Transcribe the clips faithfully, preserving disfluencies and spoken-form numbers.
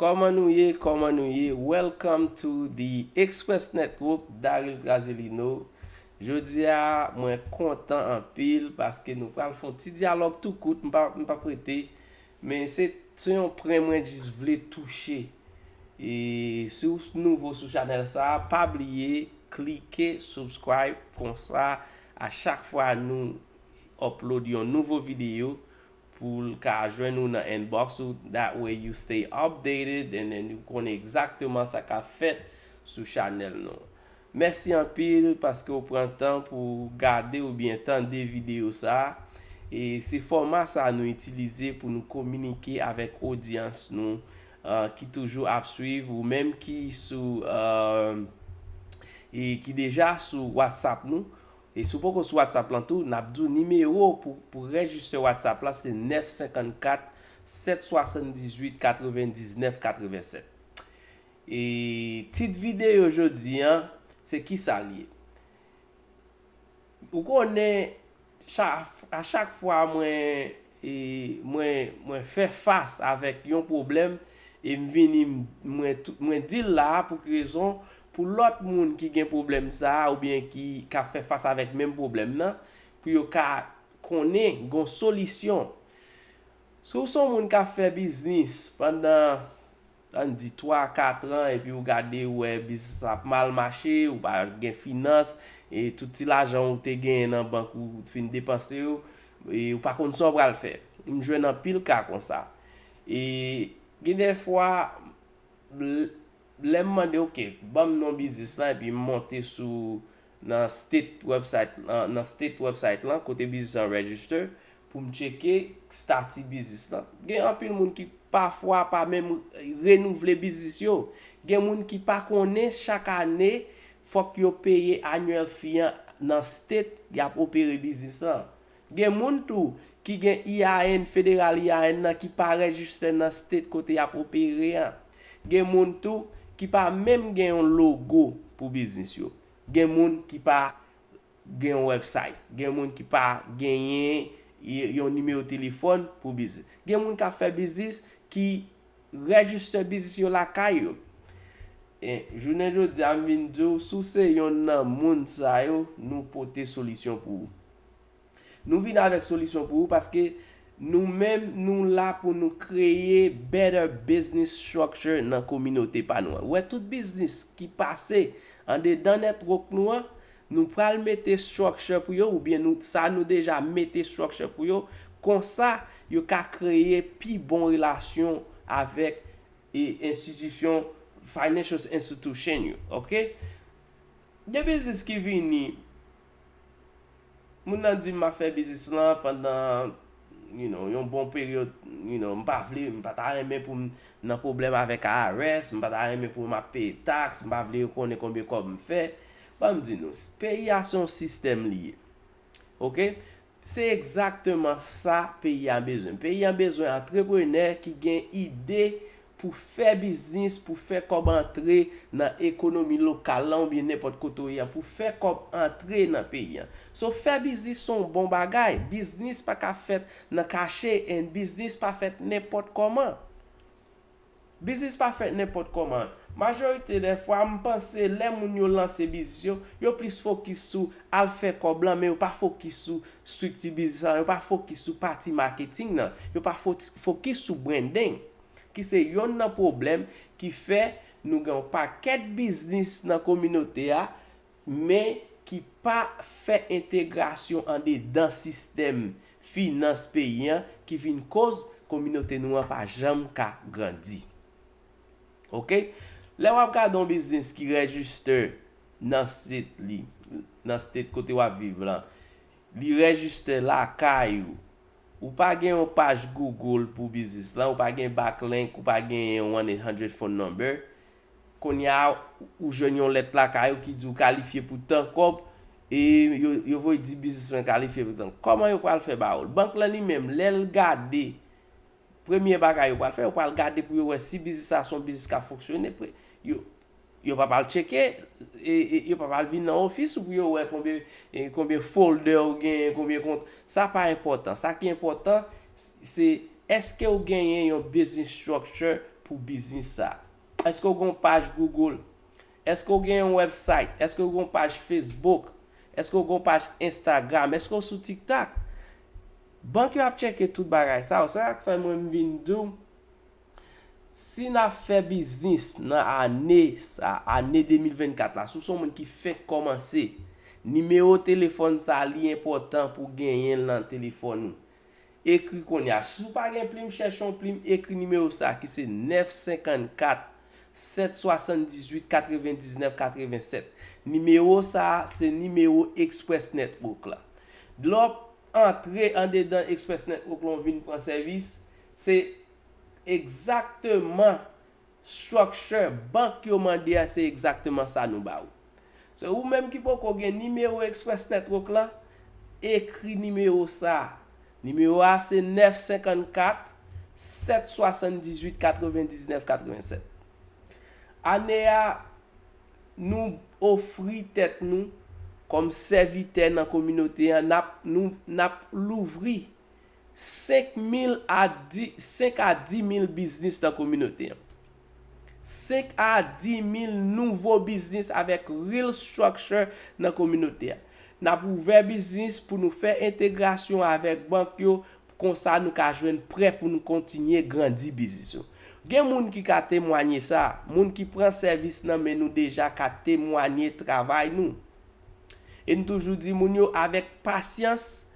Kòman nou ye? Kòman nou ye? Welcome to the Express Network, Daryl Trazelino. Jodi a, mwen kontan anpil paske nou pral fè yon ti dyalòg tou kout, m pa, m pa prete, men se, se yon pwen mwen jis vle touche. E si w nouvo sou chanèl sa a, pa bliye klike subscribe, konsa a chak fwa nou upload yon nouvo videyo, pou l ka jwenn ou nan inbox ou. That way you stay updated and then ou konnen egzakteman sa k ap fèt sou chanèl nou. Mèsi anpil paske w pran tan pou w gade oubyen tande videyo sa a. E se fòma sa a nou itilize pou nou kominike avèk odyans nou, uh, ki toujou ap swiv ou menm ki sou, uh, e ki deja sou WhatsApp nou. E si w poko sou WhatsApp lan tou, n ap di w nimewo pou, pou rejiste WhatsApp la se nèf senkannkat, sèt swasanndizuit, katrevendiznèf, katrevensèt. E tit videyo jodi a, se kisa l ye? Ou konnen, cha-, a chak fwa mwen, e, mwen, mwen fè fas avèk yon pwoblèm, e m vini, m, mwen, tou- mwen di l la a pou ki rezon, pou lòt moun ki gen pwoblèm sa a, oubyen ki, k ap fè fas avèk menm pwoblèm nan, pou yo ka konnen gon solisyon. Si w se yon moun k ap fè biznis pandan, ann di, twa, kat an, epi w gade, w wè biznis la ap mal mache, ou pa gen finans, e tout ti lajan ou te genyen nan bank ou fin depanse yo, e ou pa konn sa w pral fè. M jwenn anpil ka konsa. E gen de fwa, l- lè m mande, "Ok, ban m non biznis lan," epi m monte sou, nan state website, nan, nan state website lan, kote biznis lan register, pou m tcheke stati biznis lan. Gen anpil moun ki pafwa pa menm renouvle biznis yo. Gen moun ki pa konnen chak ane, fòk yo peye annual fee an nan state y ap opere biznis lan. Gen moun tou ki gen E I N, federal E I N nan ki pa rejiste nan state kote y ap opere an. Gen moun tou ki pa menm gen yon logo pou biznis yo. Gen moun ki pa gen yon website. Gen moun ki pa genyen y- yon nimewo telefòn pou biznis. Gen moun k ap fè biznis ki rejiste biznis yo lakay yo. E jounen jodi a, m vin di w, si w se yonn nan moun sa yo, nou pote solisyon pou ou. Nou vin avèk solisyon pou ou paske nou menm, nou la pou nou kreye better business structure nan kominote pa nou an. Ou wè, tout biznis ki pase andedan network nou an, nou pral mete structure pou yo, oubyen nou, sa nou deja mete structure pou yo, konsa yo ka kreye pi bon relasyon avèk, e, enstitisyon, financial institution yo, oke? Gen biznis ki vini, moun nan di m ap fè biznis lan pandan, you know, yon bon peryòd, you know, m pa vle, m pa ta renmen pou m nan pwoblèm avèk I R S, m pa ta renmen pou m ap peye taks, m pa vle yo konnen konbyen kòb m fè. Ban m di nou, s- peyi a se yon sistèm li ye. Oke? Se egzakteman sa peyi a bezwen. Peyi a bezwen antreprenè ki gen ide pou fè biznis, pou fè kòb antre nan ekonomi lokal lan oubyen nenpòt kote w ye a, pou fè kòb antre nan peyi a. So, fè biznis se yon bon bagay. Biznis pa ka fèt nan kache, and biznis pa fèt nenpòt kòman. Biznis pa fèt nenpòt kòman. Majorite dè fwa, m panse lè moun yo lanse biznis yo, yo plis fokis sou al fè kòb lan, men yo pa fokis sou estrikti biznis lan, yo pa fokis sou pati maketing nan, yo pa fo- fokis sou branding, ki se yonn nan pwoblèm ki fè nou gen yon pakèt biznis nan kominote a, men ki pa fè entegrasyon andedan sistèm finans peyi an, ki vin koz kominote nou an pa janm ka grandi. Oke? Lè w ap gade yon biznis ki rejiste nan state li, nan state kote w ap viv lan, li rejiste lakay ou, ou pa gen yon paj Google pou biznis lan, ou pa gen backlink, ou pa gen yon one eight hundred phone number, kounye a, ou jwenn yon lèt lakay ou ki di w kalifye pou tan kòb, e yo, yo voye di biznis lan kalifye pou tan. Kòman yo pral fè ba ou l? Bank lan li menm, lè l gade, premye bagay yo pral fè, yo pral gade pou yo wè si biznis la se yon biznis k ap fonksyone. Pre- yo, yo pa pral tcheke, e, e, yo pa pral vin nan ofis ou pou yo wè konbyen, e, konbyen folder ou genyen, konbyen kont. Sa pa enpòtan. Sa ki enpòtan, s- se èske ou genyen yon business structure pou biznis sa? Èske w gen yon paj Google? Èske w gen yon website? Èske w gen yon paj Facebook? Èske w gen yon paj Instagram? Èske w sou TikTok? Bank yo ap tcheke tout bagay sa yo. Se sa k fè mwen m vin di w, si n ap fè biznis nan ane sa, ane de mil vennkat la, si w se yon moun ki fenk kòmanse, nimewo telefòn sa li enpòtan pou w genyen l nan telefòn ou. Ekri kounye a. Si w pa gen plim, chèche yon plim, ekri nimewo sa ki se nèf senkannkat, sèt swasanndizuit, katrevendiznèf, katrevennsèt. Nimewo sa a se nimewo Express Network la. Lè w antre andedan Express Network la, w vin pran sèvis, se egzakteman structure bank yo mande a, se egzakteman sa nou ba ou. So, ou menm ki poko gen nimewo Express Network la, ekri nimewo sa a. Nimewo a se nèf senkannkat, sèt swasanndizuit, katrevendiznèf, katrevennsèt. Ane a, nou ofri tèt nou kòm sèvitè nan kominote an. N ap, nou, n ap louvri senk mil a dis, senk a dis mil biznis nan kominote an. Senk a dis mil nouvo biznis avèk real structure nan kominote a. N ap ouvè biznis pou nou fè entegrasyon avèk bank yo, konsa nou ka jwenn prè pou nou kontinye grandi biznis yo. Gen moun ki ka temwanye sa, moun ki pran sèvis nan men nou deja ka temwanye travay nou. E n toujou di moun yo, avèk pasyans,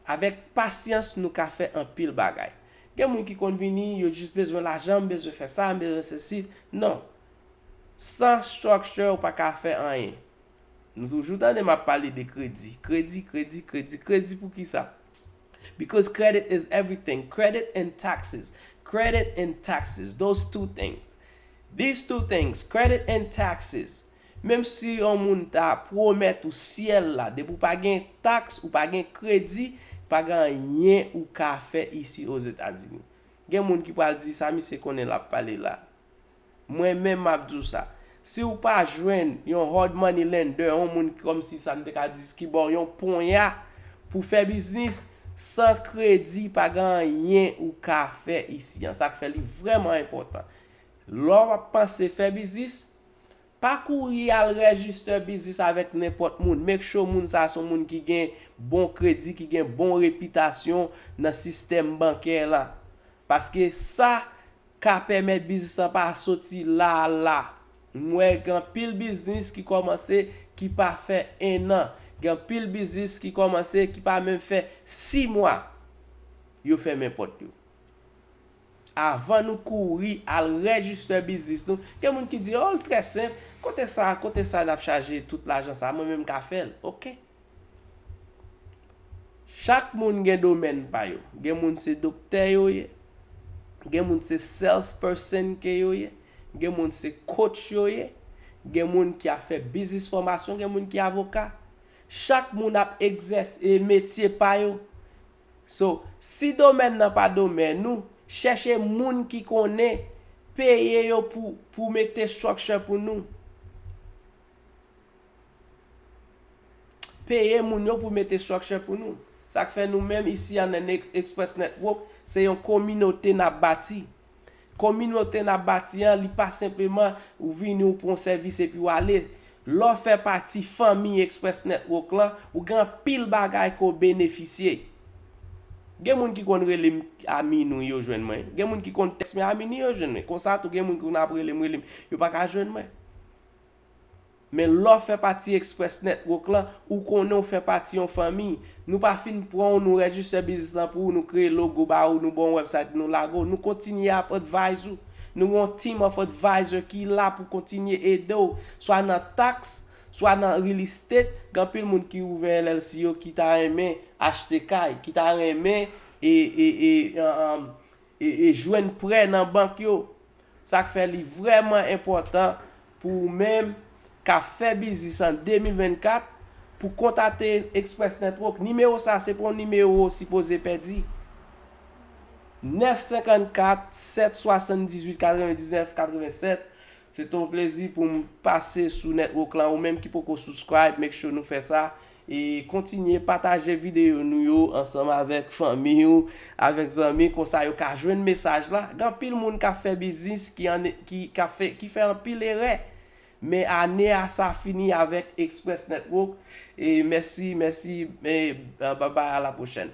avèk pasyans nou ka fè anpil bagay. Gen moun ki konn vini, yo jis bezwen lajan, m bezwen fè sa, m bezwen sesi. Non. San structure, ou pa ka fè anyen. Nou toujou tande m ap pale de kredi. Kredi, kredi, kredi, kredi pou ki sa? Because credit is everything. Credit and taxes. Credit and taxes. Those two things. These two things, credit and taxes. Menm si yon moun ta pwomèt ou syèl la, depi w pa gen taks, ou pa gen kredi, pa gen anyen ou ka fè isi Ozetazini. Gen moun ki pral di, "Sa misye konnen l ap pale la?" Mwen menm m ap di w sa. Si w pa jwenn yon hard money lender, yon moun kòmsi sa m te ka di ki ba w yon ponya pou fè biznis, san kredi, pa gen anyen ou ka fè isi an. Sa k fè li vrèman enpòtan. Lè w ap panse fè biznis, pa kouri al rejistè biznis avèk nenpòt moun. Make sure moun sa a se yon moun ki gen bon kredi, ki gen bon repitasyon nan sistèm bankè la. Paske sa ka pèmèt biznis lan pa soti la a la. M wè gen anpil biznis ki kòmanse ki pa fè en an. Gen anpil biznis ki kòmanse ki pa menm fè sis mwa yo fèmen pòt yo. Avan nou kouri al rejistè biznis nou, gen moun ki di, "Oh, l trè senp, kote sa, kote sa n ap chaje tout lajan sa, mwen menm m ka fè l." Oke. Chak moun gen domèn pa yo. Gen moun se doktè yo ye. Gen moun se salesperson ke yo ye. Gen moun se coach yo ye. Gen moun ki ap fè biznis fòmasyon, gen moun ki avoka. Chak moun ap egzèse metye pa yo. So, si domèn nan pa domèn nou, chèche moun ki konnen, peye yo pou, pou mete structure pou nou. Peye moun yo pou mete structure pou nou. Sa k fè nou menm isi an nan Ex-, Express Network, se yon kominote n ap bati. Kominote n ap bati an, li pa senpleman ou vini, ou pran sèvis epi w ale. Lè w fè pati fanmi Express Network lan, ou gen anpil bagay ke w benefisye. Gen moun ki konn rele m a minwi, yo jwenn mwen. Gen moun ki konn tèks mwen a minwi, yo jwenn mwen. Konsa tou, gen moun ki konn ap rele m, rele m, yo pa ka jwenn mwen. Men lè w fè pati Express Network lan, ou konnen w fè pati yon fanmi. Nou pa fin pran w, nou rejistè biznis lan pou ou, nou kreye logo ba ou, nou ba w yon website, nou lage w. Nou kontinye ap advise ou. Nou gen yon team of advisor ki la pou kontinye ede w, swa nan taks, swa nan real estate. Gen anpil moun ki ouvè L L C yo ki ta renmen achte kay, ki ta renmen e, e, e, e, e, e jwenn prè nan bank yo. Sa k fè li vrèman enpòtan pou ou menm k ap fè biznis an de mil vennkat pou kontakte Express Network. Nimewo sa se pa yon nimewo ou sipoze pèdi. Nèf senkannkat, sèt swasanndizuit, katrevendiznèf, katrevennsèt. Se te yon plezi pou m pase sou network lan. Ou menm ki poko subscribe, make sure nou fè sa. E kontinye pataje videyo nou yo ansanm avèk fanmi ou, avèk zanmi, konsa yo ka jwenn mesaj la. Gen anpil moun k ap fè biznis ki an, ki, k ap fè, ki fè anpil erè. Men ane a sa fini avèk Express Network. E mèsi, mèsi, e, babay, a la pwochèn.